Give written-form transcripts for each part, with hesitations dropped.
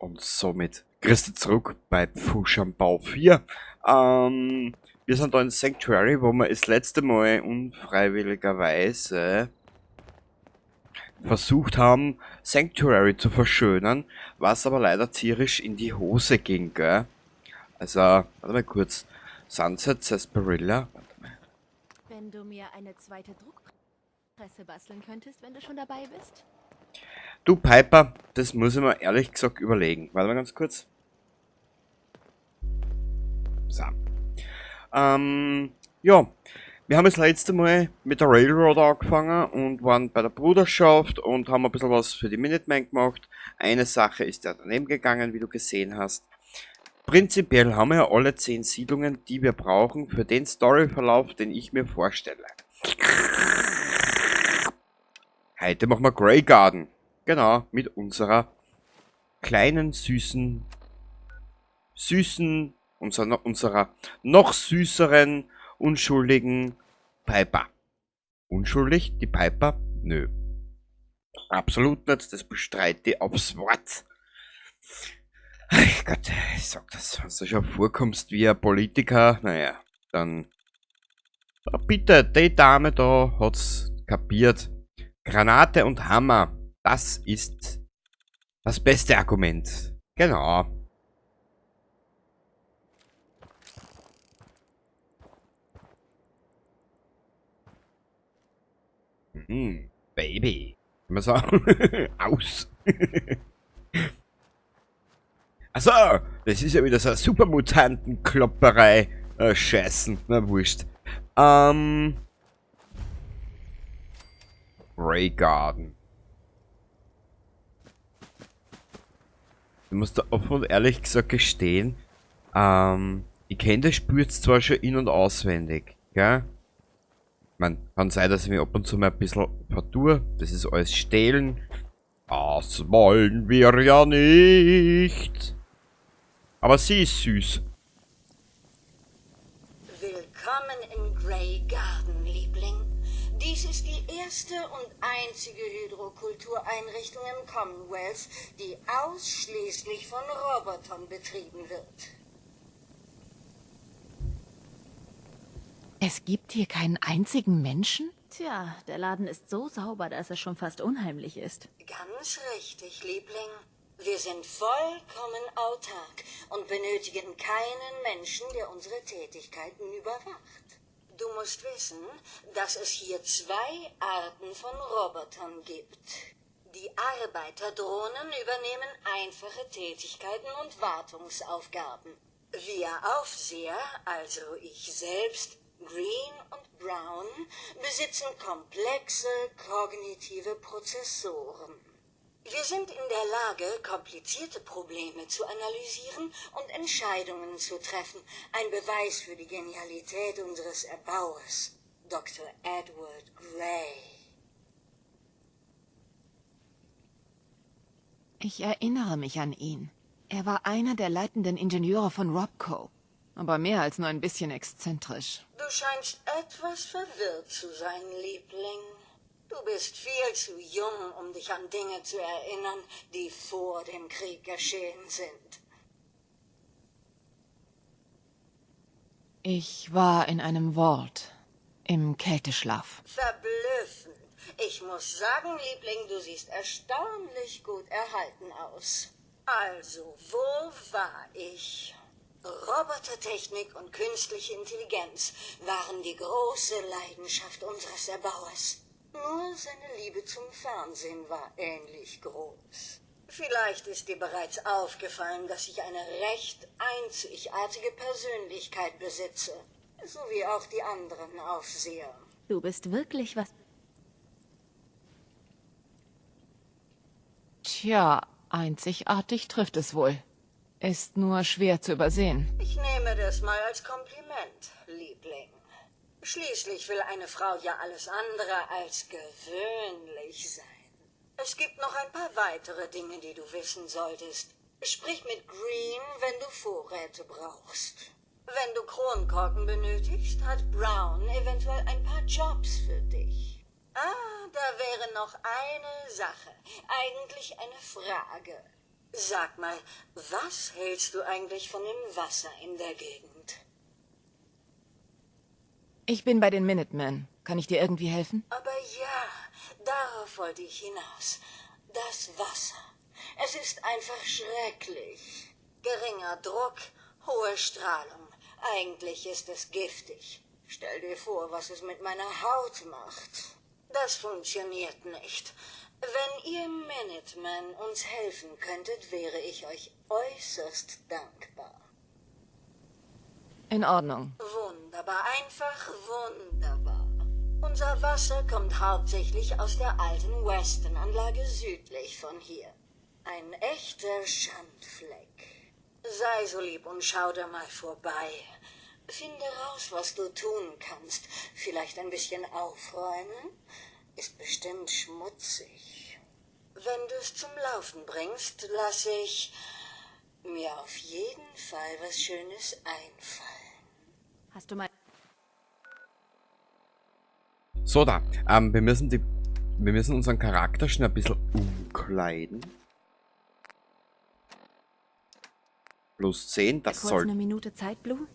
Und somit grüß dich zurück bei Pfusch am Bau 4. Wir sind da in Sanctuary, wo wir das letzte Mal unfreiwilligerweise versucht haben, Sanctuary zu verschönern, was aber leider tierisch in die Hose ging, gell? Also, warte mal kurz. Sunset Sarsaparilla. Warte mal. Wenn du mir eine zweite Druckpresse basteln könntest, wenn du schon dabei bist. Du Piper, das muss ich mir ehrlich gesagt überlegen. Warte mal ganz kurz. So. Ja, wir haben das letzte Mal mit der Railroad angefangen und waren bei der Bruderschaft und haben ein bisschen was für die Minutemen gemacht. Eine Sache ist ja daneben gegangen, wie du gesehen hast. Prinzipiell haben wir ja alle 10 Siedlungen, die wir brauchen für den Storyverlauf, den ich mir vorstelle. Heute machen wir Grey Garden. Genau, mit unserer kleinen, süßen, süßen, unserer, unserer noch süßeren, unschuldigen Piper. Unschuldig? Die Piper? Nö. Absolut nicht, das bestreite ich aufs Wort. Ach Gott, ich sag das, wenn du schon vorkommst wie ein Politiker, naja, dann... Oh, bitte, die Dame da hat's kapiert. Granate und Hammer, das ist das beste Argument. Genau. Baby. Kann man sagen. Aus. Achso, das ist ja wieder so eine Supermutantenklopperei. Scheißen, na wurscht. Grey Garden. Ich muss da offen und ehrlich gesagt gestehen, ich kenn das Spiel jetzt zwar schon in- und auswendig, gell? Ich mein, kann sein, dass ich mich ab und zu mal ein bisschen vertue. Das ist alles Stehlen. Das wollen wir ja nicht. Aber sie ist süß. Willkommen in Grey Garden, Liebling. Dies ist die erste und einzige Hydrokultureinrichtung im Commonwealth, die ausschließlich von Robotern betrieben wird. Es gibt hier keinen einzigen Menschen? Tja, der Laden ist so sauber, dass es schon fast unheimlich ist. Ganz richtig, Liebling. Wir sind vollkommen autark und benötigen keinen Menschen, der unsere Tätigkeiten überwacht. Du musst wissen, dass es hier zwei Arten von Robotern gibt. Die Arbeiterdrohnen übernehmen einfache Tätigkeiten und Wartungsaufgaben. Wir Aufseher, also ich selbst, Green und Brown, besitzen komplexe kognitive Prozessoren. Wir sind in der Lage, komplizierte Probleme zu analysieren und Entscheidungen zu treffen. Ein Beweis für die Genialität unseres Erbauers, Doktor Edward Grey. Ich erinnere mich an ihn. Er war einer der leitenden Ingenieure von Robco. Aber mehr als nur ein bisschen exzentrisch. Du scheinst etwas verwirrt zu sein, Liebling. Du bist viel zu jung, um dich an Dinge zu erinnern, die vor dem Krieg geschehen sind. Ich war in einem Vault. Im Kälteschlaf. Verblüffend. Ich muss sagen, Liebling, du siehst erstaunlich gut erhalten aus. Also, wo war ich? Robotertechnik und künstliche Intelligenz waren die große Leidenschaft unseres Erbauers. Nur seine Liebe zum Fernsehen war ähnlich groß. Vielleicht ist dir bereits aufgefallen, dass ich eine recht einzigartige Persönlichkeit besitze, so wie auch die anderen Aufseher. Du bist wirklich was... Tja, einzigartig trifft es wohl. Ist nur schwer zu übersehen. Ich nehme das mal als Kompliment, Liebling. Schließlich will eine Frau ja alles andere als gewöhnlich sein. Es gibt noch ein paar weitere Dinge, die du wissen solltest. Sprich mit Green, wenn du Vorräte brauchst. Wenn du Kronkorken benötigst, hat Brown eventuell ein paar Jobs für dich. Ah, da wäre noch eine Sache. Eigentlich eine Frage. Sag mal, was hältst du eigentlich von dem Wasser in der Gegend? Ich bin bei den Minutemen. Kann ich dir irgendwie helfen? Aber ja, darauf wollte ich hinaus. Das Wasser. Es ist einfach schrecklich. Geringer Druck, hohe Strahlung. Eigentlich ist es giftig. Stell dir vor, was es mit meiner Haut macht. Das funktioniert nicht. Wenn ihr Minutemen uns helfen könntet, wäre ich euch äußerst dankbar. In Ordnung. Wunderbar, einfach wunderbar. Unser Wasser kommt hauptsächlich aus der alten Weston-Anlage südlich von hier. Ein echter Schandfleck. Sei so lieb und schau da mal vorbei. Finde raus, was du tun kannst. Vielleicht ein bisschen aufräumen? Ist bestimmt schmutzig. Wenn du es zum Laufen bringst, lass ich mir auf jeden Fall was Schönes einfallen. Hast du mal So da, wir müssen unseren Charakter schon ein bisschen umkleiden. Plus 10, das kurz soll... eine Minute Zeit, Blue?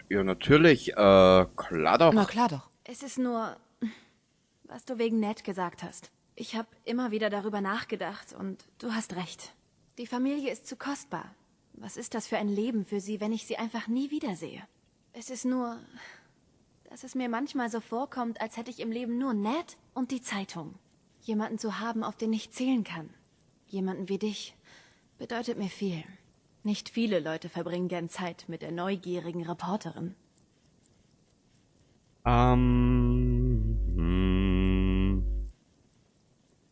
Ja, natürlich, klar doch. Na klar doch. Es ist nur, was du wegen Ned gesagt hast. Ich habe immer wieder darüber nachgedacht und du hast recht. Die Familie ist zu kostbar. Was ist das für ein Leben für sie, wenn ich sie einfach nie wiedersehe? Es ist nur, dass es mir manchmal so vorkommt, als hätte ich im Leben nur Ned und die Zeitung. Jemanden zu haben, auf den ich zählen kann. Jemanden wie dich bedeutet mir viel. Nicht viele Leute verbringen gern Zeit mit der neugierigen Reporterin.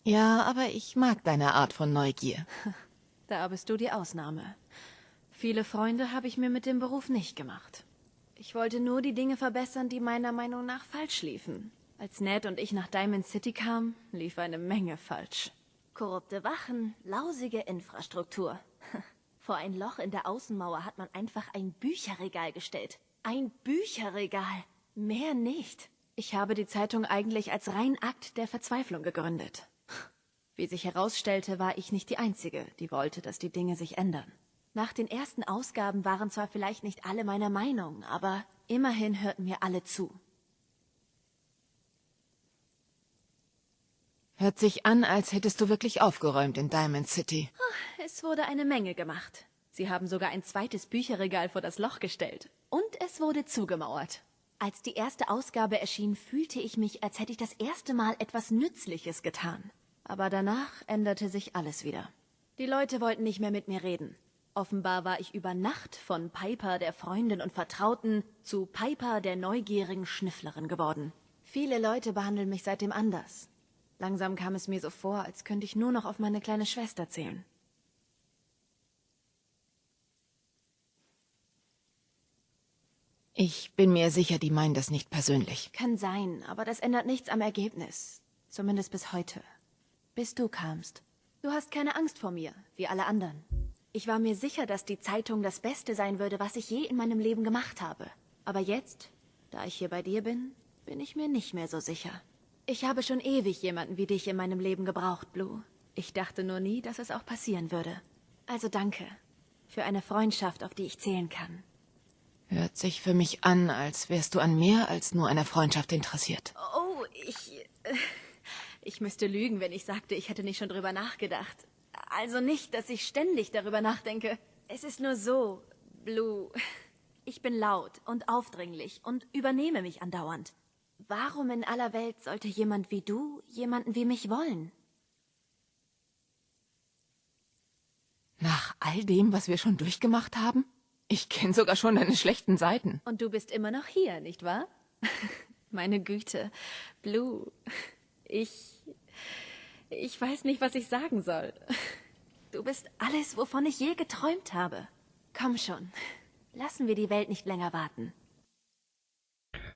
Ja, aber ich mag deine Art von Neugier. Da bist du die Ausnahme. Viele Freunde habe ich mir mit dem Beruf nicht gemacht. Ich wollte nur die Dinge verbessern, die meiner Meinung nach falsch liefen. Als Ned und ich nach Diamond City kamen, lief eine Menge falsch. Korrupte Wachen, lausige Infrastruktur. Vor ein Loch in der Außenmauer hat man einfach ein Bücherregal gestellt. Ein Bücherregal! Mehr nicht. Ich habe die Zeitung eigentlich als rein Akt der Verzweiflung gegründet. Wie sich herausstellte, war ich nicht die Einzige, die wollte, dass die Dinge sich ändern. Nach den ersten Ausgaben waren zwar vielleicht nicht alle meiner Meinung, aber immerhin hörten mir alle zu. Hört sich an, als hättest du wirklich aufgeräumt in Diamond City. Es wurde eine Menge gemacht. Sie haben sogar ein zweites Bücherregal vor das Loch gestellt. Und es wurde zugemauert. Als die erste Ausgabe erschien, fühlte ich mich, als hätte ich das erste Mal etwas Nützliches getan. Aber danach änderte sich alles wieder. Die Leute wollten nicht mehr mit mir reden. Offenbar war ich über Nacht von Piper, der Freundin und Vertrauten, zu Piper, der neugierigen Schnüfflerin geworden. Viele Leute behandeln mich seitdem anders. Langsam kam es mir so vor, als könnte ich nur noch auf meine kleine Schwester zählen. Ich bin mir sicher, die meinen das nicht persönlich. Kann sein, aber das ändert nichts am Ergebnis. Zumindest bis heute. Bis du kamst. Du hast keine Angst vor mir, wie alle anderen. Ich war mir sicher, dass die Zeitung das Beste sein würde, was ich je in meinem Leben gemacht habe. Aber jetzt, da ich hier bei dir bin, bin ich mir nicht mehr so sicher. Ich habe schon ewig jemanden wie dich in meinem Leben gebraucht, Blue. Ich dachte nur nie, dass es auch passieren würde. Also danke. Für eine Freundschaft, auf die ich zählen kann. Hört sich für mich an, als wärst du an mehr als nur einer Freundschaft interessiert. Oh, ich müsste lügen, wenn ich sagte, ich hätte nicht schon drüber nachgedacht. Also nicht, dass ich ständig darüber nachdenke. Es ist nur so, Blue. Ich bin laut und aufdringlich und übernehme mich andauernd. Warum in aller Welt sollte jemand wie du jemanden wie mich wollen? Nach all dem, was wir schon durchgemacht haben? Ich kenne sogar schon deine schlechten Seiten. Und du bist immer noch hier, nicht wahr? Meine Güte, Blue, ich weiß nicht, was ich sagen soll. Du bist alles, wovon ich je geträumt habe. Komm schon, lassen wir die Welt nicht länger warten.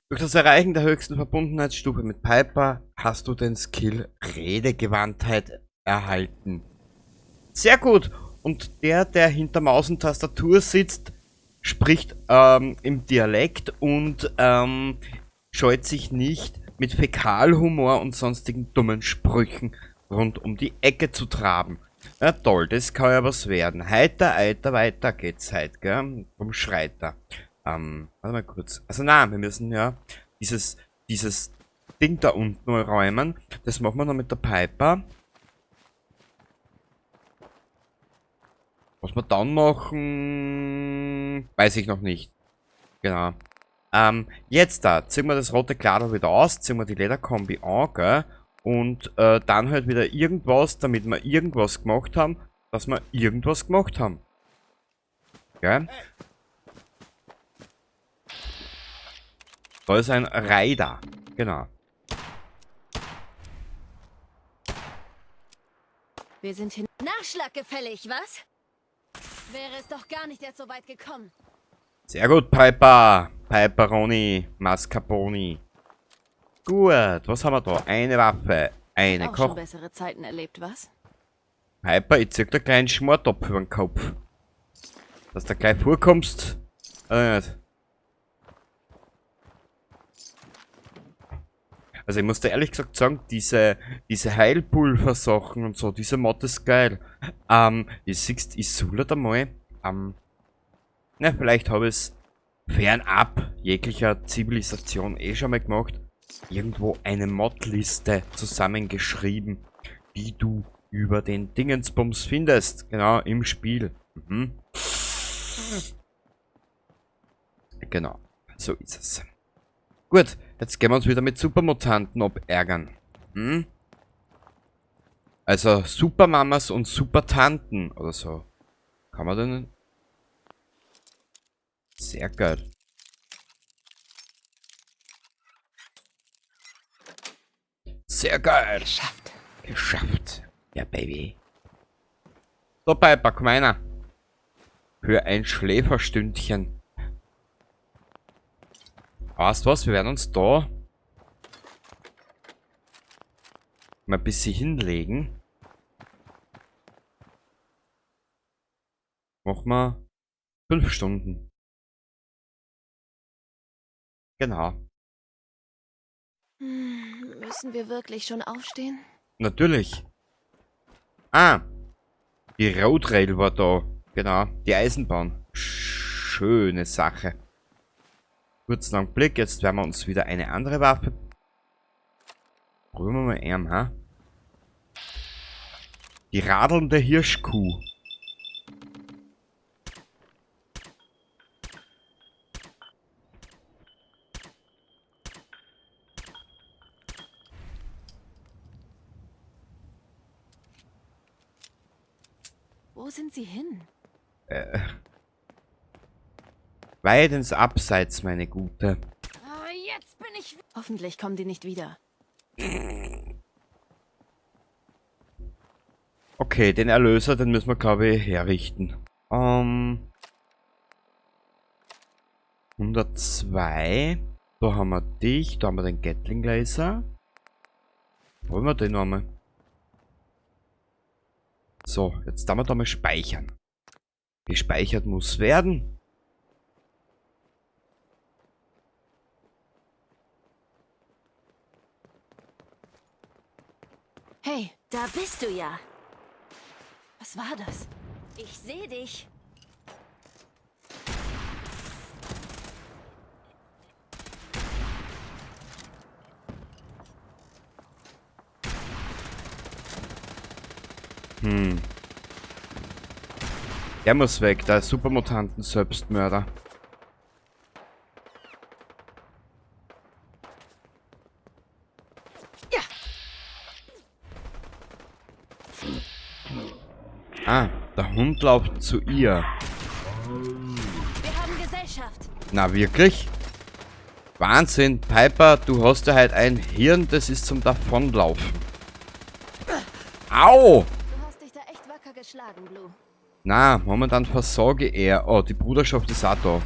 Durch das Erreichen der höchsten Verbundenheitsstufe mit Piper hast du den Skill Redegewandtheit erhalten. Sehr gut! Und der hinter Maus und Tastatur sitzt, spricht im Dialekt und scheut sich nicht, mit Fäkalhumor und sonstigen dummen Sprüchen rund um die Ecke zu traben. Na toll, das kann ja was werden. Heiter, heiter, weiter geht's heute, gell? Vom Schreiter. Warte mal kurz. Also nein, wir müssen ja dieses Ding da unten mal räumen. Das machen wir noch mit der Piper. Was wir dann machen, weiß ich noch nicht. Genau. Jetzt da, ziehen wir das rote Kladel wieder aus, ziehen wir die Lederkombi an, gell? Und dann halt wieder irgendwas, damit wir irgendwas gemacht haben, dass wir irgendwas gemacht haben. Gell? Da ist ein Rider. Genau. Wir sind hin. Nachschlag gefällig, was? Wäre es doch gar nicht erst so weit gekommen. Sehr gut, Piper. Piperoni, Mascarpone. Gut, was haben wir da? Eine Waffe, eine Auch schon Koch. bessere Zeiten erlebt, was? Piper, ich zieh dir gleich einen Schmortopf über den Kopf. Dass du gleich vorkommst. Nicht. Also ich muss da ehrlich gesagt sagen, diese Heilpulver-Sachen und so, diese Mod ist geil. Ich siehst, ich soll da mal, na, vielleicht habe ich es fernab jeglicher Zivilisation eh schon mal gemacht, irgendwo eine Modliste zusammengeschrieben, die du über den Dingensbums findest. Genau, im Spiel. Mhm. Genau, so ist es. Gut, jetzt gehen wir uns wieder mit Supermutanten abärgern. Hm? Also Supermamas und Supertanten oder so. Kann man denn? Sehr geil. Sehr geil. Geschafft. Geschafft. Ja, Baby. So, Piper, komm einer. Für ein Schläferstündchen. Weißt du was? Wir werden uns da mal ein bisschen hinlegen. Machen wir 5 Stunden. Genau. Müssen wir wirklich schon aufstehen? Natürlich. Ah. Die Roadrail war da. Genau. Die Eisenbahn. Schöne Sache. Kurzen Augenblick. Jetzt werden wir uns wieder eine andere Waffe. Probieren wir mal einen, ha? Die radelnde Hirschkuh. Wo sind sie hin? Weit ins Abseits, meine Gute. Oh, jetzt bin ich... Hoffentlich kommen die nicht wieder. Okay, den Erlöser, den müssen wir, glaube ich, herrichten. 102. Da haben wir dich, da haben wir den Gatling Laser. Wollen wir den nochmal? So, jetzt darf man da mal speichern. Gespeichert muss werden. Hey, da bist du ja. Was war das? Ich sehe dich. Hm. Der muss weg, der Supermutanten-Selbstmörder. Ja. Ah, der Hund läuft zu ihr. Wir haben Gesellschaft. Na wirklich? Wahnsinn, Piper, du hast ja halt ein Hirn, das ist zum Davonlaufen. Au! Du hast dich da echt wacker geschlagen, Blue. Na, momentan versorge er. Oh, die Bruderschaft ist auch da.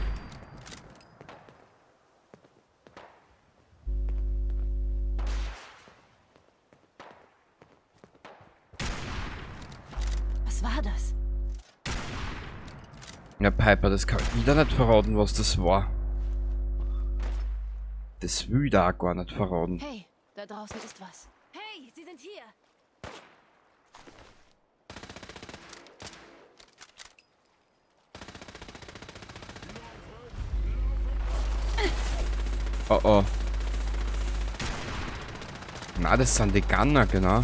Was war das? Ja, Piper, das kann ich wieder nicht verraten, was das war. Das will ich da auch gar nicht verraten. Hey, da draußen ist was. Hey, sie sind hier. Oh oh. Na, das sind die Gunner, genau.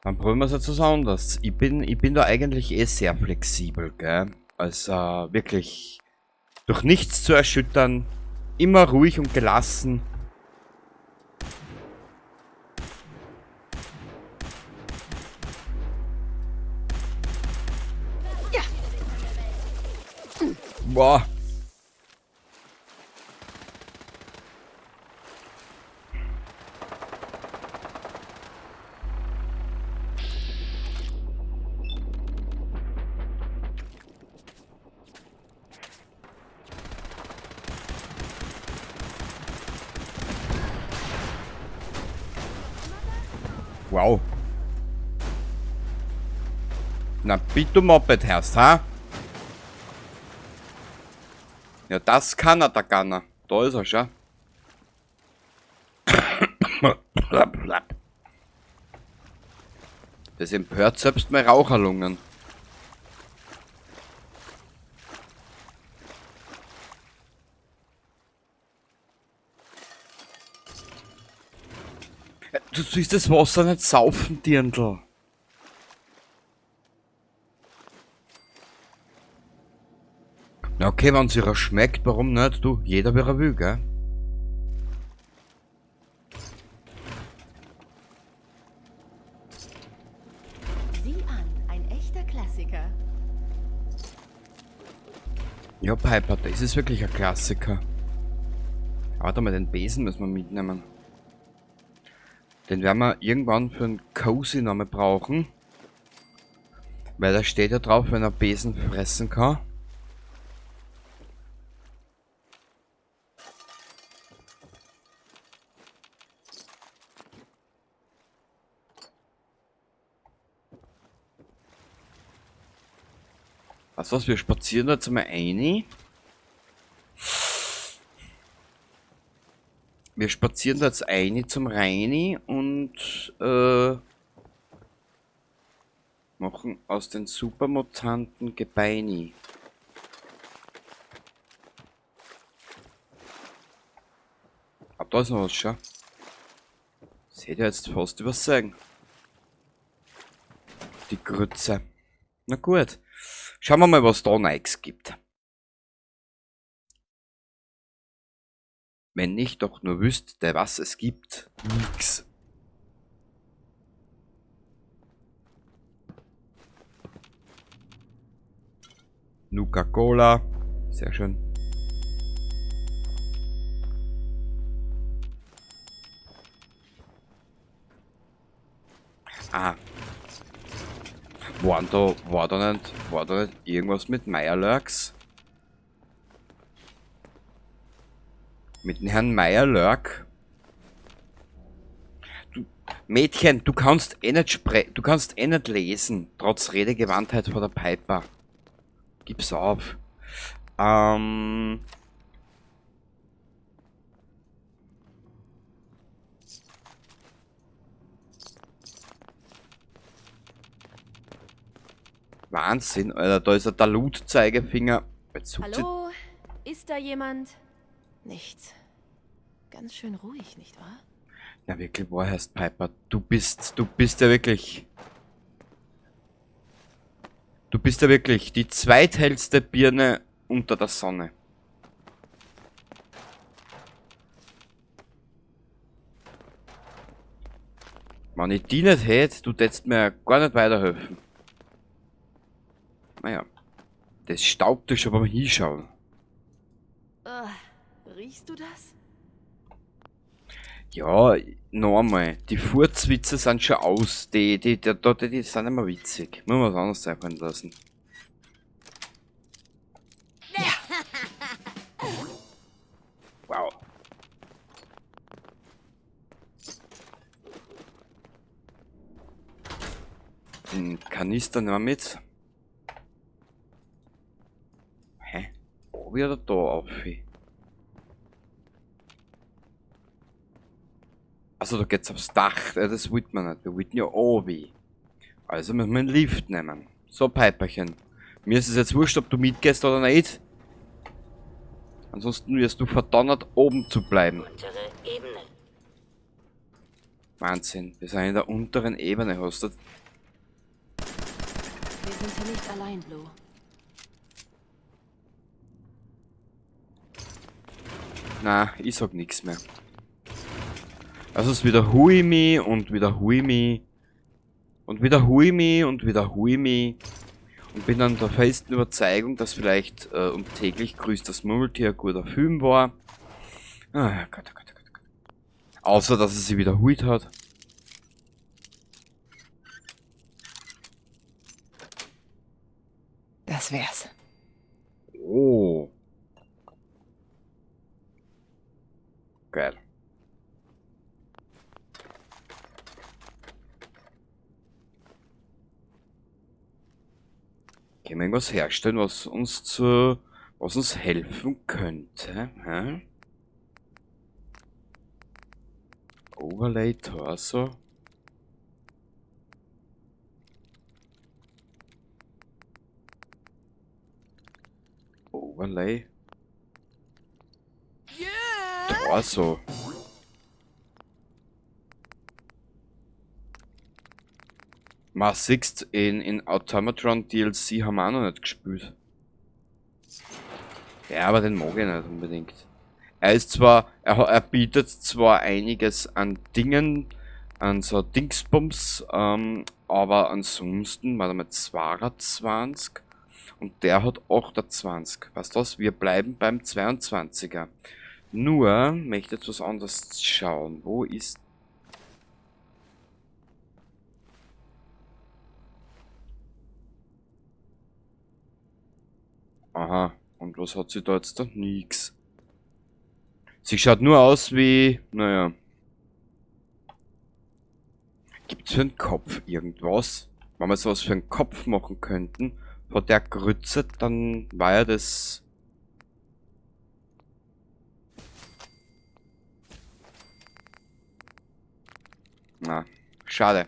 Dann probieren wir es jetzt was anderes. Ich bin da eigentlich eh sehr flexibel, gell? Also wirklich durch nichts zu erschüttern, immer ruhig und gelassen. Ja. Boah. Wow. Na, bitte Moped herst, ha? Ja, das kann er, der Gunner. Da ist er schon. Das empört selbst meine Raucherlungen. Du sollst das Wasser nicht saufen, Dirndl. Na okay, wenn's ihr schmeckt, warum nicht? Du, jeder wie er will, gell? Sieh an, ein echter Klassiker. Ja, Piper, das ist wirklich ein Klassiker. Warte mal, den Besen müssen wir mitnehmen. Den werden wir irgendwann für einen Cozy nochmal brauchen. Weil da steht ja drauf, wenn er Besen fressen kann. Weißt du was, wir spazieren da jetzt mal rein. Wir spazieren da jetzt rein zum Reini und machen aus den Supermutanten Gebeini. Ah, da ist noch was schon. Das hätte ich jetzt fast übersehen. Die Grütze. Na gut. Schauen wir mal, was da Neues gibt. Wenn ich doch nur wüsste, was es gibt. Nix. Nuka-Cola. Sehr schön. Ah. War da nicht irgendwas mit Mirelurks? Mit dem Herrn Mirelurk? Du, Mädchen, du kannst eh nicht du kannst eh nicht lesen, trotz Redegewandtheit vor der Piper. Gib's auf. Wahnsinn, Alter, da ist ein Talut-Zeigefinger. Jetzt sucht sie Hallo? Ist da jemand? Nichts. Ganz schön ruhig, nicht wahr? Na wirklich, wo heißt Piper? Du bist ja wirklich... Du bist ja wirklich die zweithellste Birne unter der Sonne. Wenn ich die nicht hätte, du tätst mir gar nicht weiterhelfen. Naja, das staubt dir schon beim Hinschauen. Riechst du das? Ja, noch einmal. Die Furzwitze sind schon aus. Die sind nicht mehr witzig. Muss man was anderes einfallen lassen. Ja. Wow. Den Kanister nehmen wir mit. Obi oder da auf? Also da geht's aufs Dach. Ja, das wollte man nicht. Wir wollten ja obi. Also müssen wir einen Lift nehmen. So, Piperchen. Mir ist es jetzt wurscht, ob du mitgehst oder nicht. Ansonsten wirst du verdonnert, oben zu bleiben. Untere Ebene. Wahnsinn. Wir sind in der unteren Ebene, hast du. Wir sind hier nicht allein, Blue. Na, ich sag nix mehr. Also es wiederhole ich mich und wiederhole ich mich. Und wiederhole ich mich und wiederhole ich mich. Und bin dann der festen Überzeugung, dass vielleicht und täglich grüßt das Murmeltier ein guter Film war. Ah, Gott, oh Gott, oh Gott, oh Gott. Außer, dass es sie wiederholt hat. Das wär's. Oh. Geil. Können wir irgendwas herstellen, was uns helfen könnte? Hä? Overlay Torso. Overlay. Torso. Ma, siehst, in Automatron DLC haben wir auch noch nicht gespielt. Ja, aber den mag ich nicht unbedingt. Er ist zwar, er er bietet zwar einiges an Dingen, an so Dingsbums, aber ansonsten, warte mal, 22 und der hat 28. Weißt du was? Wir bleiben beim 22er. Nur möchte jetzt was anderes schauen. Wo ist... Aha, und was hat sie da jetzt da? Nix. Sie schaut nur aus wie... Naja. Gibt's für einen Kopf irgendwas? Wenn wir sowas für einen Kopf machen könnten, von der Grütze, dann war ja das... Na, schade.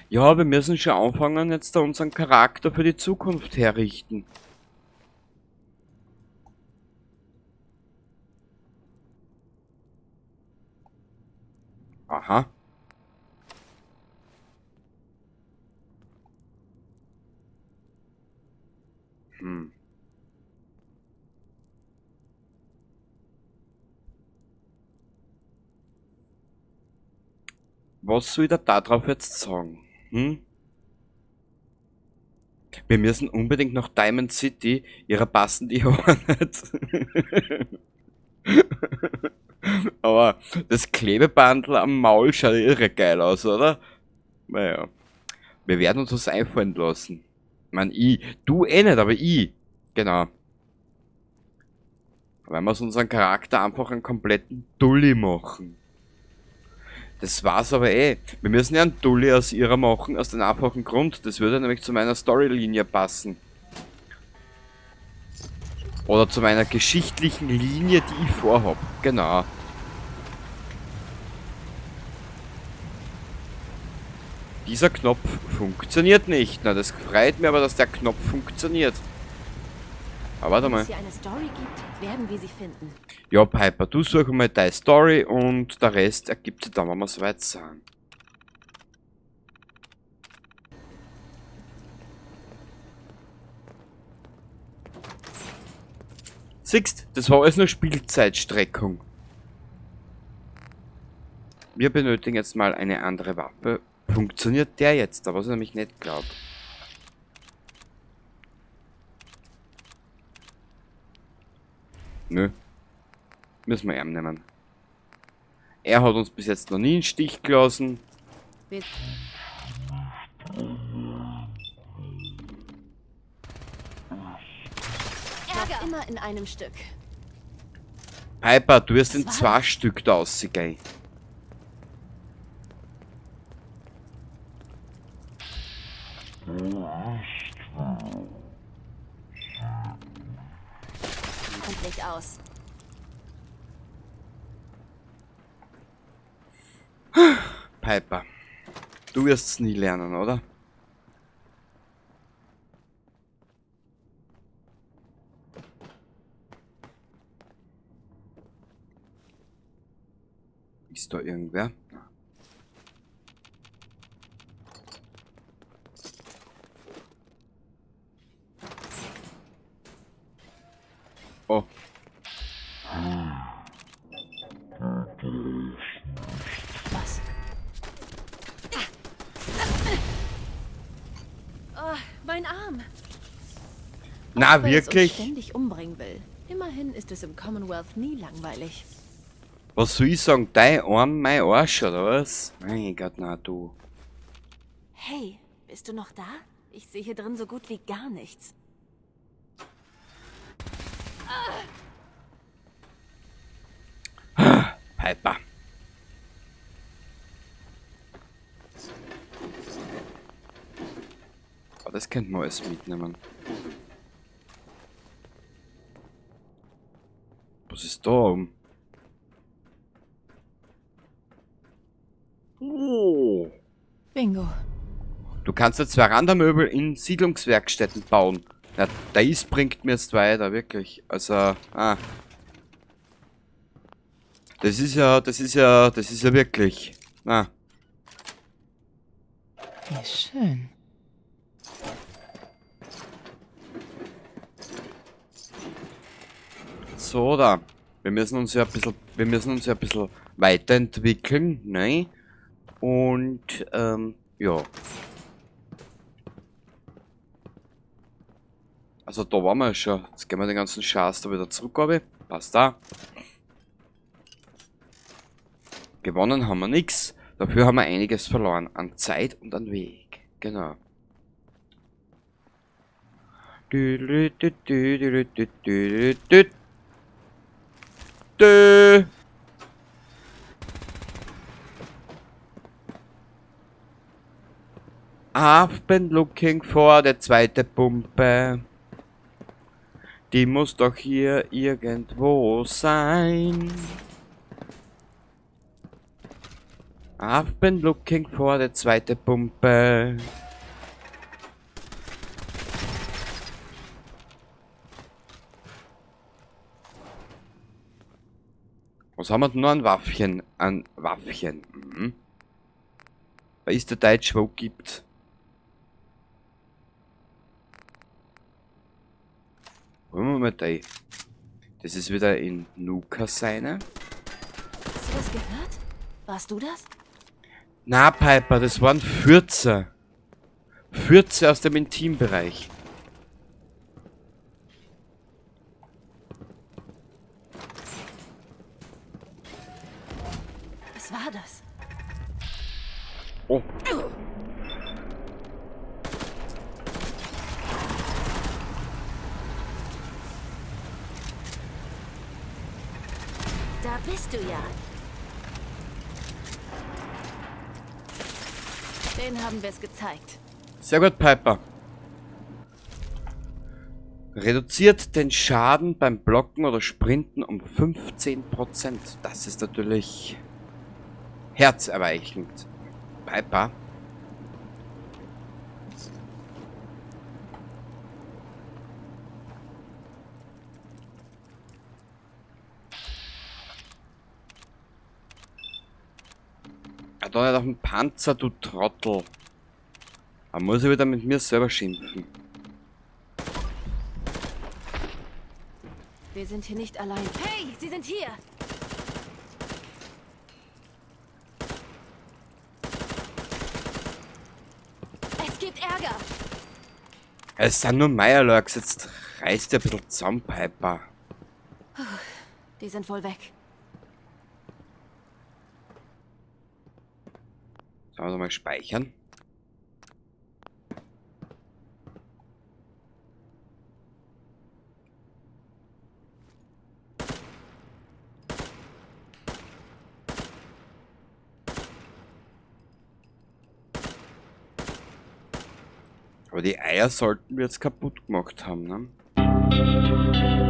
Ja, wir müssen schon anfangen, jetzt da unseren Charakter für die Zukunft herrichten. Aha. Was soll ich da drauf jetzt sagen? Wir müssen unbedingt nach Diamond City. Ihrer passen die Haare nicht. Aber das Klebebandel am Maul schaut irre geil aus, oder? Naja. Wir werden uns was einfallen lassen. Ich mein, ich. Du eh nicht, aber ich. Genau. Weil wir aus unserem Charakter einfach einen kompletten Dulli machen. Das war's aber eh. Wir müssen ja einen Dulli aus ihrer machen, aus dem einfachen Grund. Das würde nämlich zu meiner Storylinie passen. Oder zu meiner geschichtlichen Linie, die ich vorhab. Genau. Dieser Knopf funktioniert nicht. Na, das freut mir aber, dass der Knopf funktioniert. Aber warte Wenn mal. es hier eine Story gibt, werden wir sie finden. Ja, Piper, du such mal deine Story und der Rest ergibt sich dann, wenn wir soweit sind. Siehst, das war alles nur Spielzeitstreckung. Wir benötigen jetzt mal eine andere Waffe. Funktioniert der jetzt? Da was ich nämlich nicht glaub. Nö. Müssen wir ihn nehmen. Er hat uns bis jetzt noch nie in den Stich gelassen. Ärger. Immer in einem Stück. Piper, du wirst in Was war zwei das? Stück da rausgehen. Endlich aus. Piper, du wirst's nie lernen, oder? Ist da irgendwer? Oh. Was? Oh, mein Arm. Na, Weil es uns wirklich? ständig umbringen will. Immerhin ist es im Commonwealth nie langweilig. Was soll ich sagen? Dein Arm, mein Arsch, oder was? Mein Gott, na du. Hey, bist du noch da? Ich sehe hier drin so gut wie gar nichts. Piper. Aber das könnte man alles mitnehmen. Was ist da oben? Oh. Bingo. Du kannst jetzt Verandamöbel in Siedlungswerkstätten bauen. Na, das bringt mir jetzt weiter, wirklich. Also, ah. Das ist ja wirklich. Na. Wie schön. So, da. Wir müssen uns ja ein bisschen, weiterentwickeln, ne? Und, ja. Also da waren wir ja schon. Jetzt gehen wir den ganzen Scheiß da wieder zurück, aber passt da. Gewonnen haben wir nix. Dafür haben wir einiges verloren. An Zeit und an Weg. Genau. I've been looking for die zweite Pumpe. Die muss doch hier irgendwo sein. I've been looking for die zweite Pumpe. Was haben wir denn noch an Waffchen? An Waffchen. Mhm. Da ist der Deutsch, wo gibt. Wollen wir mal da. Das ist wieder in Nuka seine. Hast du das gehört? Warst du das? Na, Piper, das waren Fürze. Fürze aus dem Intimbereich. Was war das? Oh. Da bist du ja. Den haben wir es gezeigt. Sehr gut, Piper. Reduziert den Schaden beim Blocken oder Sprinten um 15%. Das ist natürlich herzerweichend. Piper. Ah, da nicht auf dem Panzer, du Trottel. Da muss ich wieder mit mir selber schimpfen. Wir sind hier nicht allein. Hey, sie sind hier! Es gibt Ärger! Es sind nur Meierlurks, jetzt reißt der ein bisschen zusammen, Piper. Die sind wohl weg. Sollen wir mal speichern? Aber die Eier sollten wir jetzt kaputt gemacht haben, ne?